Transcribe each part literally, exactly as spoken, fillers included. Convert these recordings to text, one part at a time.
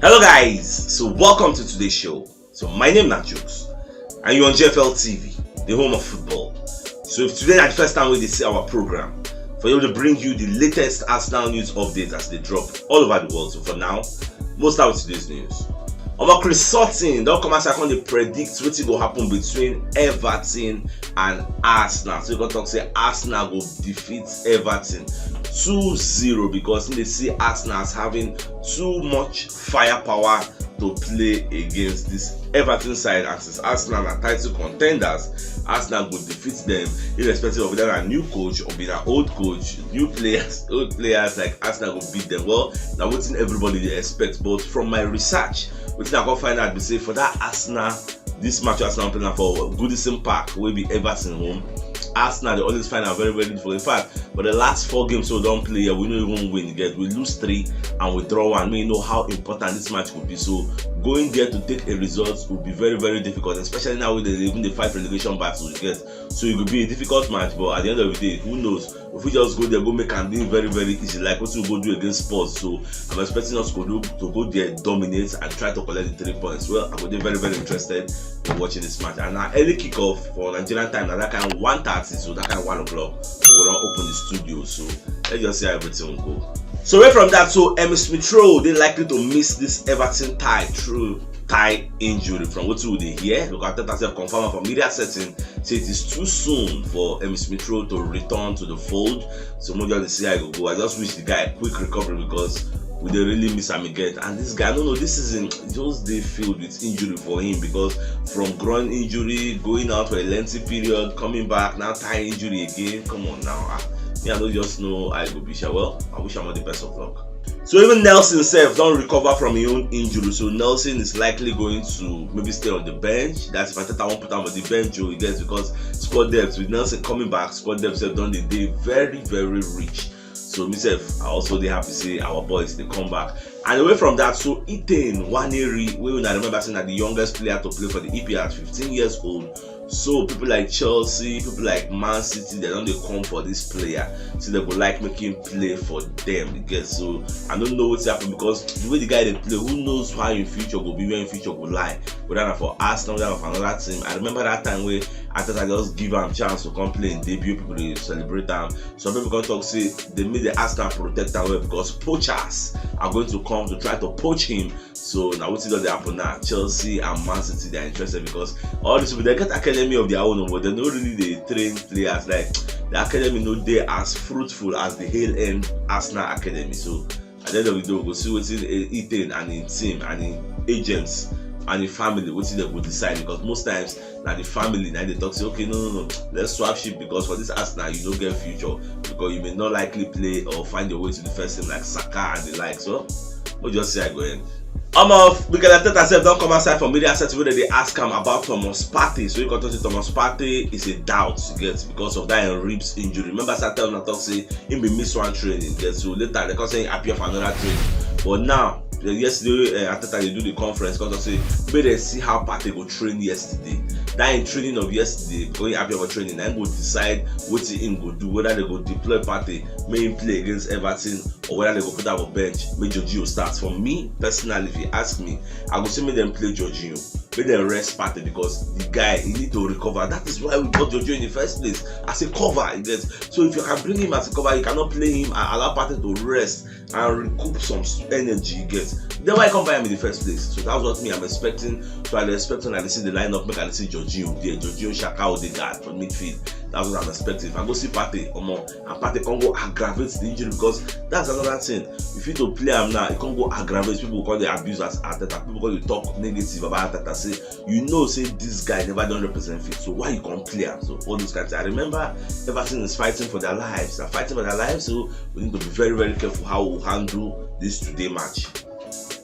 Hello guys, so welcome to today's show. So my name na Jukes and you're on G F L T V, the home of football. So if today na the first time wey you dey see our program, for you to bring you the latest Arsenal news updates as they drop all over the world. So for now, most out today's news. Omo, Chris Sutton don come outside come dey predict wetin go happen between Everton and Arsenal. So you go talk say Arsenal go defeat Everton two zero because they see Arsenal as having too much firepower to play against this Everton side, and since Arsenal are title contenders, Arsenal go defeat them irrespective of whether a new coach or be an old coach, new players, old players, like, Arsenal go beat them. Well, now wetin everybody dey expect, but from my research, wetin I go find out be say for that Arsenal, this match Arsenal playing for Goodison Park, wey be Everton home, Arsenal dey always find am very, very difficult. In fact, for the last four games we don play here, we no even win yet. We lose three and we draw one. We know how important this match could be. So going there to take a result will be very, very difficult, especially now wey they even dey fight relegation battle, you get. So it could be a difficult match, but at the end of the day, who knows? If we just go there, go make am dey very, very easy, like what we go do against Spurs. So I'm expecting us to go, to go there, dominate, and try to collect the three points. Well, I go dey very, very interested in watching this match. And na early kickoff for Nigerian time, na that kind one thirty, so that kind one o'clock, we go don open the studio. So let's just see how everything will go. So away from that, so Emile Smith Rowe dey likely to miss this Everton tie through thigh injury from wetin we dey hear, because Arteta sef confirm am for media setting say it is too soon for Emile Smith Rowe to return to the fold. So we just dey see how e go go. I just wish the guy a quick recovery because we dey really miss am again. And this guy, no, no, this season just dey filled with injury for him, because from groin injury, going out for a lengthy period, coming back, now thigh injury again. Come on now. Ah, me, I no just know how e go be sha. Well, I wish am all the best of luck. So even Nelson sef don recover from him own injury. So Nelson is likely going to maybe stay on the bench. That's if Arteta wan put am on the bench, oh, you get, because squad depth with Nelson coming back, squad depth sef don dey dey very, very rich. So me sef, I also dey happy say our boys dey come back. And away from that, so Ethan Nwaneri, wey una remember say na the youngest player to play for the E P L at fifteen years old. So people like Chelsea, people like Man City, they don dey come for this player. So they go like make him play for them, you get. So I don't know what's happened, because the way the guy dey play, who knows how him future go be, where him future go lie. Whether na for Arsenal, whether na for another team. I remember that time wey Arteta just give am chance to come play in debut, people dey celebrate am. Some people come talk say they make the Arsenal protect am well because poachers are going to come to try to poach him. So now wetin don dey happen now? Chelsea and Man City, they are interested because all these people, they get academy of their own, but they no really dey train players. Like, the academy no dey as fruitful as the hale end Arsenal academy. So at the end of the day, we go see wetin, eh, Ethan and him team and him agents and him family, wetin they go decide, because most times na the family na dey talk say, "Okay, no, no, no, let's swap ship, because for this Arsenal, you no get future, because you may not likely play or find your way to the first team like Saka and the like." So we just see how e go end. Omo, Mikel Arteta sef don come outside for media set wey dem dey ask am about Thomas Partey. So he come talk say Thomas Partey is a doubt, you get, because of that him ribs injury. Remember, say I tell una talk say he bin miss one training, get, so later they come say he appear for another training. But now, the, yesterday, uh, Arteta dey do the conference, come talk say make dem see how Partey go train yesterday. That him training of yesterday, because he appear for training, na him go decide wetin him go do, whether they go deploy Partey, make him play against Everton, or whether they go put am for bench, make Jorginho start. For me personally, if you ask me, I go say make dem play Jorginho, make dem rest Partey, because the guy, he need to recover. That is why we bought Jorginho in the first place, as a cover, you get. So if you can bring him as a cover, you cannot play him and allow Partey to rest and recoup some s-, energy, you get. Then why you come buy him in the first place? So that's what me I'm expecting. So I dey expect when I see the lineup, make I see Jorginho there, Jorginho, Xhaka, Odegaard for midfield. That's what I'm expecting. If I go see Partey, omo, and Partey come go aggravate the injury, because that's another thing. If you to play am now, e come go aggravate. People come dey abuse as Arteta. People come dey talk negative about Arteta. Say, you know, say this guy never don represent fit. So why you come play am? So all those kinds of things. I remember Everton is fighting for their lives. They're fighting for their lives. So we need to be very, very careful how we handle this today match.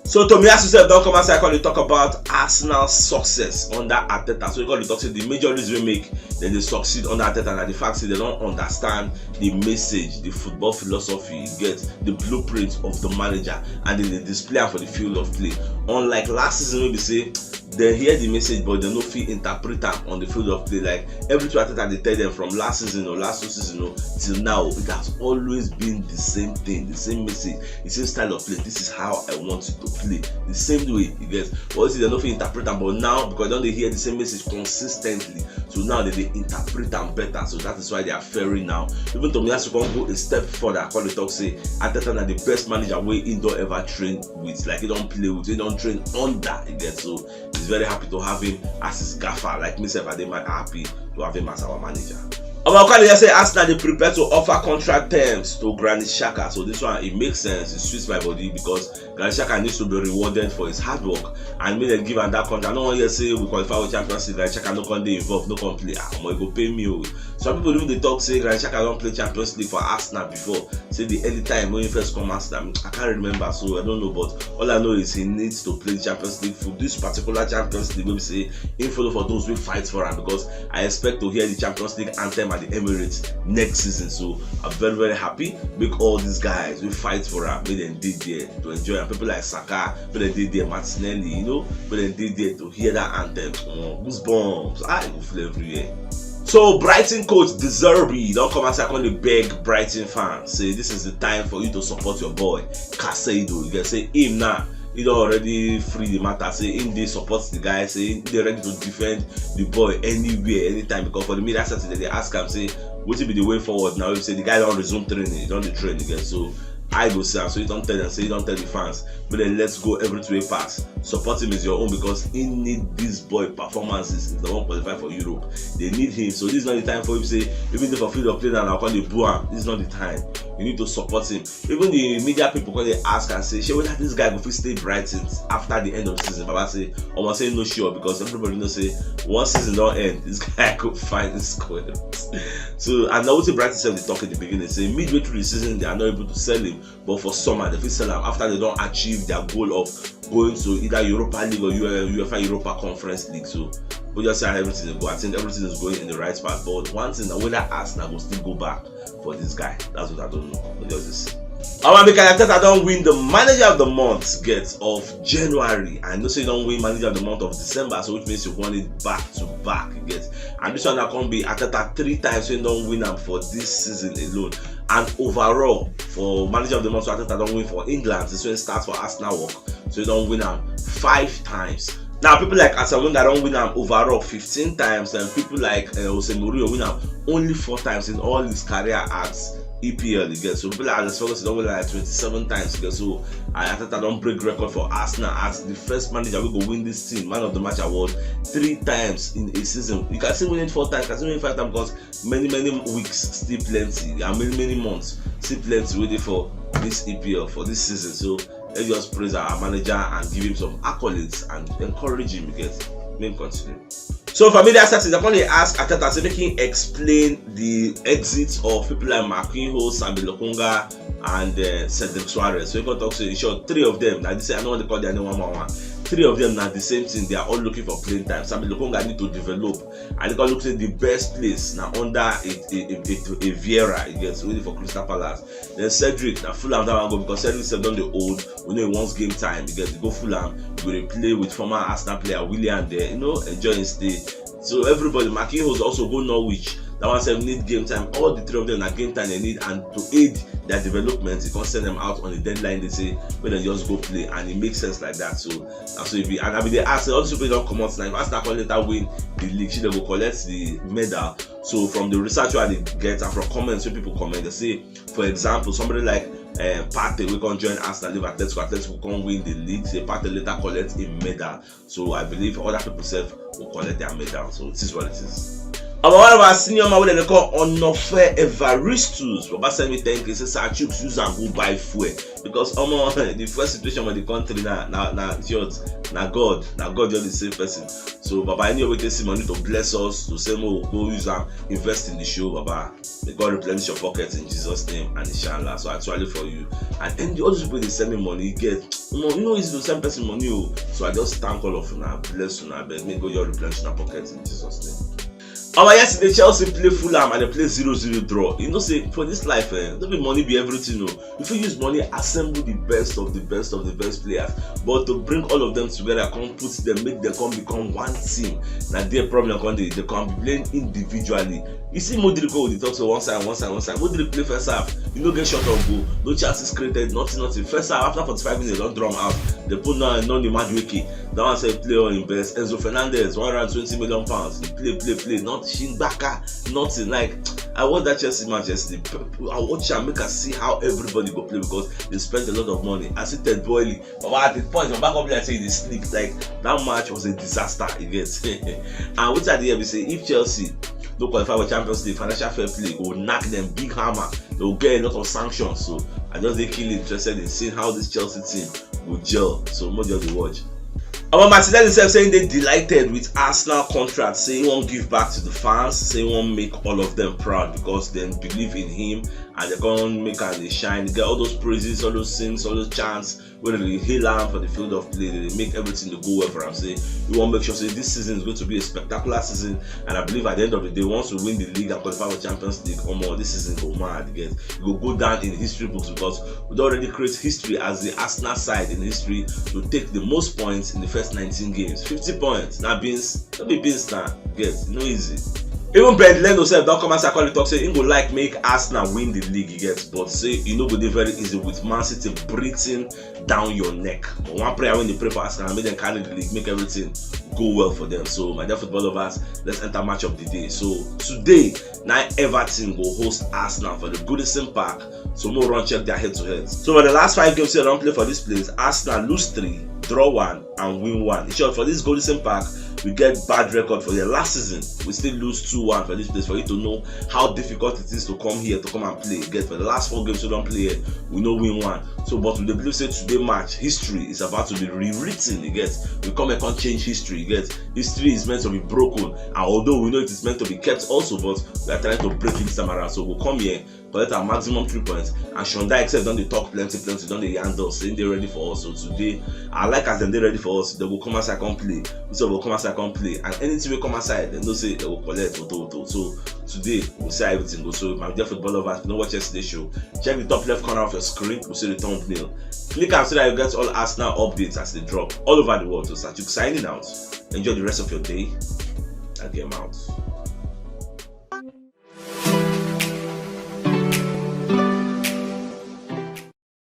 So Tomiyasu sef don come outside come dey talk about Arsenal success under Arteta. So he come dey talk say the major reason wey make dem dey succeed under Arteta na the fact say they don understand the message, the football philosophy, you get, the blueprint of the manager, and they dey display am for the field of play. Unlike last season wey be say dem hear the message, but dem no fit interpret am on the field of play. Like, everything Arteta dey tell dem from last season or last two season o, till now, it has always been the same thing, the same message, the same style of play. This is how I want you to play, the same way, you get. But you see, dem no fit interpret am, but now, because dem don dey hear the same message consistently, so now dem dey interpret am better. So that is why they are faring now. Even Tomiyasu come go a step further, come dey talk say Arteta na the best manager wey he don ever train with, like, he don play with, he don train under, you get. So he's very happy to have him as his gaffer. Like me sef, I dey ma-, happy to have him as our manager. Omo, come hear say Arsenal dey prepare to offer contract terms to Granit Xhaka. So this one, it makes sense. It sweets my body because Granit Xhaka needs to be rewarded for his hard work, and make dem give am that contract. I no wan hear say we qualify with Champions League, Granit Xhaka no come dey involved, no come play. Ah, omo, e go pain me o. Some people even dey talk say Granit Xhaka don play Champions League for Arsenal before. Say the early time when he first come Arsenal, I can't remember, so I don't know. But all I know is he needs to play the Champions League for this particular Champions League. Maybe say he follow for those who fight for am, because I expect to hear the Champions League anthem at the Emirates next season. So I'm very, very happy. Make all these guys who fight for am, make dem dey there to enjoy am. People like Saka, make dem dey there, Martinelli, you know, make dem dey there to hear that anthem. Omo, goosebumps, ah, e go full everywhere. So Brighton coach De Zerbi don come outside, come dey beg Brighton fans say this is the time for you to support your boy Caicedo. You get say him now, he don already free the matter. Say him dey support the guy. Say he dey ready to defend the boy anywhere, anytime. Because for the media setting, dem dey ask am say wetin be the way forward now. He say the guy don resume training, he don dey train again. So I go see am. So he don tell them, say he don tell the fans, but then let's go everywhere pass. Support him is your own, because he need this boy performances if they wan qualify for Europe. They need him. So this is not the time for him say, even if I feel of play now, I come dey boo am. This is not the time. You need to support him. Even the media people come dey ask and say, shey whether this guy go fit stay Brighton after the end of the season? Baba say, omo, say no sure, because everybody know say one season don end, this guy go find the square. So, and na wetin Brighton sef dey talk in the beginning, say midway through the season, they are not able to sell him, but for summer, they fit sell am after they don achieve their goal of going to either Europa League or U-, UEFA Europa Conference League. So we just see how everything dey go. I think everything is going in the right path. But one thing na whether Arsenal go still go back for this guy. That's what I don't know. We just dey see. Omo, Mikel Arteta don win the manager of the month get of January. I know say he don win manager of the month of December, so which means he won it back to back, you get. And this one na come be Arteta three times wey he don win am for this season alone. And overall, for manager of the month, so Arteta don win for England since when he start for Arsenal work. So he don win am five times. Now, people like Arsene Wenger don win am overall fifteen times, and people like, uh, Jose Mourinho win am only four times in all his career at E P L, you get. So people like Alex Ferguson don win like twenty-seven times, you get. So, uh, Arteta don break record for Arsenal as the first manager wey go win this thing, man of the match award, three times in a season. You can still win it four times, you can still win it five times, because many, many weeks still plenty, and many, many months still plenty wey dey for this E P L for this season. So let's just praise our manager and give him some accolades and encourage him, you get, make him continue. So for media setting, they come dey ask Arteta say make him explain the exit of people like Marquinhos, Sambi Lokonga, and, uh, Cedric Soares. So he come talk say, in short, three of them, na this, I no wan dey call their name one by one. Three of them na the same thing. They are all looking for playing time. Sambi Lokonga need to develop. And he come look say the best place na under a, a, a, a, a Vieira, you get, waiting for Crystal Palace. Then Cedric, na Fulham that one go, because Cedric sef don dey old. We know he wants game time. You get, go Fulham, you go dey play with former Arsenal player Willian there, you know, enjoy his stay. So everybody, Marquinhos also go Norwich. That one sef need game time. All the three of them na game time they need, and to aid their development, you can send them out on the deadline. They say, when they just go play, and it makes sense like that. So that's what it be. And I be dey ask, all these people don come out now. If Arsenal come later win the league, shey they go collect the medal? So from the research wey I dey get and from comments wey people comment, they say, for example, somebody like, uh, Partey wey come join Arsenal, leave Atletico, Atletico come win the league. Say Partey later collect a medal. So I believe other people sef go collect their medal. So it is what it is. Omo, one of our senior man wey dem dey call Onofe Evaristus, Baba send me ten K, say, "Sir Chuks, use am go buy fuel." Because, omo, the fuel situation for the country na, na, na, short, na God, na God just dey save person. So, Baba, any way wey you take see money to bless us, to say, "Mo, go use am, invest in the show," Baba, may God replenish your pocket in Jesus' name, and inshallah. So, actually for you. And, and all those people dey send me money, get, you know, you know, it's to send person money o. So I just thank all of una, bless una, abeg, may God just replenish una pocket in Jesus' name. Omo, yesterday Chelsea play Fulham and they play zero zero draw. You know say for this life, eh, no be money be everything o. You fit use money assemble the best of the best of the best players, but to bring all of them together, come put them, make them come become one team, na there problem come dey. They come be playing individually. You see Modric go dey talk say one side, one side, one side. Modric play first half, you no get shot on goal, no chances created, nothing, nothing. First half, after forty-five minutes, don draw am out. They put now Noni Madueke. That one sef play on him best. Enzo Fernandez, one hundred and twenty million pounds. He play, play, play. Not Shingbaka, nothing. Like, I watch that Chelsea match yesterday. I watch am, make I see how everybody go play because they spent a lot of money. I see Ted Boyle. But at the point, my back up like say they sleep. Like, that match was a disaster. You get? And what I dey hear be say if Chelsea no qualify for Champions League, financial fair play go knock them big hammer. They will get a lot of sanctions. So I just dey keenly interested in seeing how this Chelsea team go gel. So more just dey watch. Omo, Martinelli sef say he dey delighted with Arsenal contract, say he wan give back to the fans, say he wan make all of them proud because dem believe in him and they come make am dey shine. Get all those praises, all those sings, all those chants wey dey hail am for the field of play, dey make everything dey go well for am. Say he wan make sure say this season is going to be a spectacular season, and I believe at the end of the day, once we win the league and qualify for Champions League, omo, this season go mad. Get, e go go down in history books because we don already create history as the Arsenal side in history to take the most points in the first nineteen games. Fifty points, na beans, no be beans na, get, no easy. Even Ben Leno sef don come outside come dey talk say he go like make Arsenal win the league, you get, but say e no go dey very easy with Man City breathing down your neck. But one prayer wey dey pray for Arsenal, make dem carry the league, make everything go well for them. So my dear football lovers, let's enter match of the day. So today, na Everton go host Arsenal for the Goodison Park. So more run check their head to head. So for the last five games wey dem don play for this place, Arsenal lose three, draw one, and win one. In short, for this Goodison Park, we get bad record for the last season. We still lose two one for this place. For you to know how difficult it is to come here to come and play. Get, for the last four games we don play here, we no win one. So, but we dey believe say today match, history is about to be rewritten. You get, we come here come change history. You get, history is meant to be broken, and although we know it is meant to be kept also, but we are trying to break it this time around. So we come here, collect our maximum three points, and Sean Dyche sef don dey talk plenty plenty, don dey yarn us say dem dey ready for us. So today, I like as dem dey ready for us. Dem go come outside come play. We sef go come outside come play, and anything wey come outside, dem know say dem go collect woto woto. So today, we go see how everything go. So my dear football lovers, if you no watch yesterday show, check the top left corner of your screen, we see the thumbnail. Click am so that you get all Arsenal updates as they drop all over the world. So Sachuk signing out. Enjoy the rest of your day. I get out.